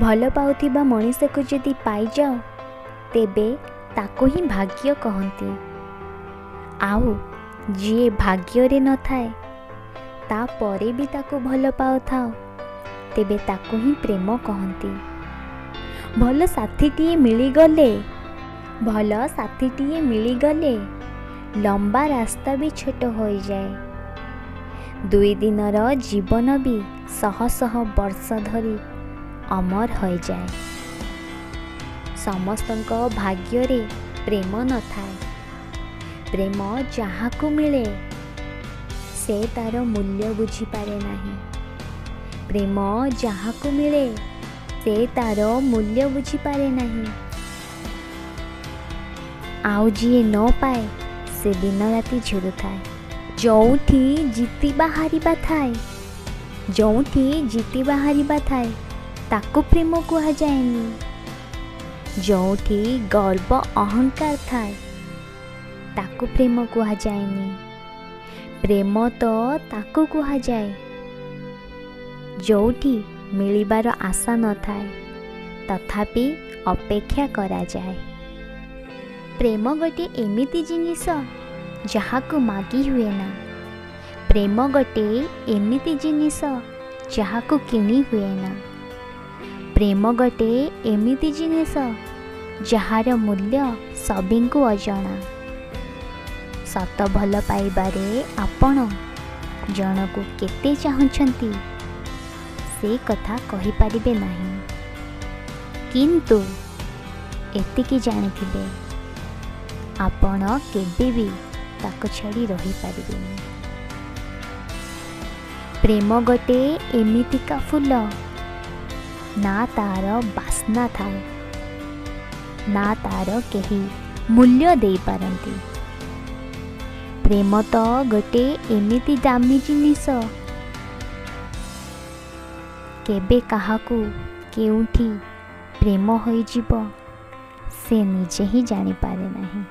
ଭଲ ପାଉଥିବା ମଣିଷକୁ ଯଦି ପାଇଯାଅ, ତେବେ ତାକୁ ହିଁ ଭାଗ୍ୟ କହନ୍ତି। ଆଉ ଯିଏ ଭାଗ୍ୟରେ ନଥାଏ, ତାପରେ ବି ତାକୁ ଭଲ ପାଉଥାଅ, ତେବେ ତାକୁ ହିଁ ପ୍ରେମ କହନ୍ତି। ଭଲ ସାଥିଟିଏ ମିଳିଗଲେ, ଭଲ ସାଥିଟିଏ ମିଳିଗଲେ ଲମ୍ବା ରାସ୍ତା ବି ଛୋଟ ହୋଇଯାଏ। 2 ଦିନର ଜୀବନ ବି ଶହ ଶହ ବର୍ଷ ଧରି ଅମର ହୋଇଯାଏ। ସମସ୍ତଙ୍କ ଭାଗ୍ୟରେ ପ୍ରେମ ନଥାଏ। ପ୍ରେମ ଯାହାକୁ ମିଳେ, ସେ ତାର ମୂଲ୍ୟ ବୁଝିପାରେ ନାହିଁ। ପ୍ରେମ ଯାହାକୁ ମିଳେ, ସେ ତାର ମୂଲ୍ୟ ବୁଝିପାରେ ନାହିଁ। ଆଉ ଯିଏ ନ ପାଏ, ସେ ଦିନ ରାତି ଝୁରୁଥାଏ। ଯେଉଁଠି ଜିତିବା ହାରିବା ଥାଏ, ଯେଉଁଠି ଜିତିବା ହାରିବା ଥାଏ, ତାକୁ ପ୍ରେମ କୁହାଯାଏନି। ଯେଉଁଠି ଗର୍ବ ଅହଙ୍କାର ଥାଏ, ତାକୁ ପ୍ରେମ କୁହାଯାଏନି। ପ୍ରେମ ତ ତାକୁ କୁହାଯାଏ ଯେଉଁଠି ମିଳିବାର ଆଶା ନଥାଏ, ତଥାପି ଅପେକ୍ଷା କରାଯାଏ। ପ୍ରେମ ଗୋଟିଏ ଏମିତି ଜିନିଷ ଯାହାକୁ ମାଗି ହୁଏ ନା। ପ୍ରେମ ଗୋଟିଏ ଏମିତି ଜିନିଷ ଯାହାକୁ କିଣି ହୁଏ ନା। ପ୍ରେମ ଗୋଟିଏ ଏମିତି ଜିନିଷ ଯାହାର ମୂଲ୍ୟ ସଭିଙ୍କୁ ଅଜଣା। ସତ ଭଲ ପାଇବାରେ ଆପଣ ଜଣକୁ କେତେ ଚାହୁଁଛନ୍ତି, ସେ କଥା କହିପାରିବେ ନାହିଁ, କିନ୍ତୁ ଏତିକି ଜାଣିଥିବେ, ଆପଣ କେବେ ବି ତାକୁ ଛାଡ଼ି ରହିପାରିବେନି। ପ୍ରେମ ଗୋଟେ ଏମିତିକା ଫୁଲ, ନା ତାର ବାସ୍ନା ଥାଏ, ନା ତାର କେହି ମୂଲ୍ୟ ଦେଇପାରନ୍ତି। ପ୍ରେମ ତ ଗୋଟେ ଏମିତି ଦାମୀ ଜିନିଷ, କେବେ କାହାକୁ କେଉଁଠି ପ୍ରେମ ହୋଇଯିବ, ସେ ନିଜେ ହିଁ ଜାଣିପାରେ ନାହିଁ।